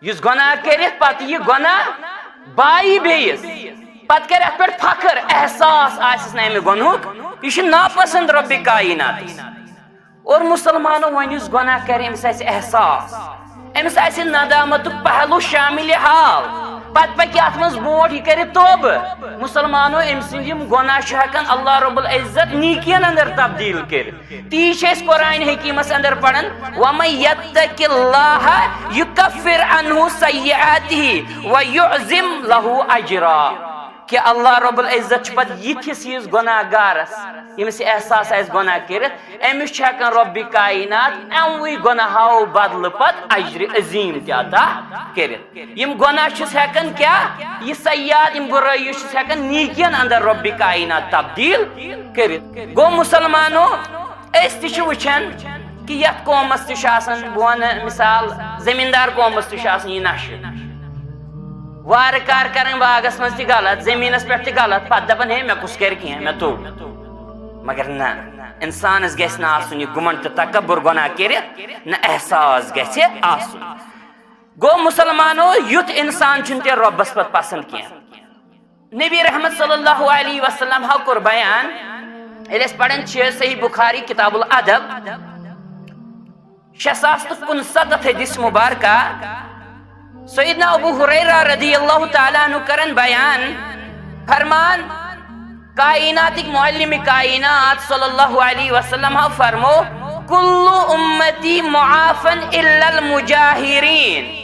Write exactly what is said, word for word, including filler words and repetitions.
یُس گۄناہ کٔرِتھ پتہٕ یہِ گۄناہ بایی بیٚیِس، پتہٕ کرِ اتھ پٮ۪ٹھ فخر، احساس آسٮ۪س نہٕ امہِ گۄنہُک، یہِ چھُ ناپسند رۄبِ کایناتس۔ اور مسلمانو، وۄنۍ یُس گۄناہ کرِ، أمِس آسہِ احساس، أمِس آسہِ ندامتُک پہلو شامل حال، پتہٕ پکہِ اتھ منٛز برونٛٹھ، یہِ کرِ توبہٕ۔ مسلمانو، أمۍ سٕنٛدۍ یِم گۄناہ چھِ ہٮ۪کان اللہ رب العزت نیکین اندر تبدیل کٔرِتھ۔ تی چھِ أسۍ قرآن حکیمس اندر پران، "ومن یتق اللہ یکفر عنہ سیئاتہ ویعظم لہ اجرا"۔ کہ اللہ رب العزت چھُ پتہٕ یِتھِس یِس گۄناہ گارس، ییٚمِس یہِ احساس آسہِ گۄناہ کٔرِتھ، أمِس چھُ ہٮ۪کان رۄبِ کاینات اَموٕے گۄناہو بدلہٕ پتہٕ اجرِ عظیٖم تہِ عطا کٔرِتھ۔ یِم گۄناہ چھِس ہٮ۪کان کیٛاہ؟ یہِ سیئات، یِم بُرٲیی چھِس ہٮ۪کان نیکین اندر رۄبِ کاینات تبدیل کٔرِتھ۔ گوٚو مسلمانو، أسۍ تہِ چھِ وٕچھان کہ یتھ قومس تہِ چھُ آسان، بہٕ ونہٕ مثال، زمیٖندار قومس تہِ چھُ آسان یہِ نشہٕ۔ وارٕ کارٕ کران باغس منٛز تہِ غلط، زمیٖنس پٮ۪ٹھ تہِ غلط، پتہٕ دپان، "ہے، مےٚ کُس کرِ کینٛہہ، مےٚ توٚگ۔" مگر نہ، انسانس گژھِ نہٕ آسُن یہِ گُمنڈ تہٕ تکبر گۄناہ کٔرِتھ، نہ احساس گژھِ آسُن۔ گوٚو مسلمانو، یُتھ انسان چھُنہٕ تیٚلہِ رۄبس پتہٕ پسند کینٛہہ۔ نبی رحمت صلی اللہ علیہ وسلم ہا کوٚر بیان، ییٚلہِ أسۍ پران چھِ صحیح بخاری کتاب الادب، شےٚ ساس تہٕ کُنسَتتھ حدیث مبارکہ، سیدنا ابو ہریرہ رضی اللہ تعالیٰ عنہ کرن بیان، فرمان، کائناتک معلم کائنات صلی اللہ علیہ وسلم ہا فرمو، "کل امتی معافن الا المجاہرین"۔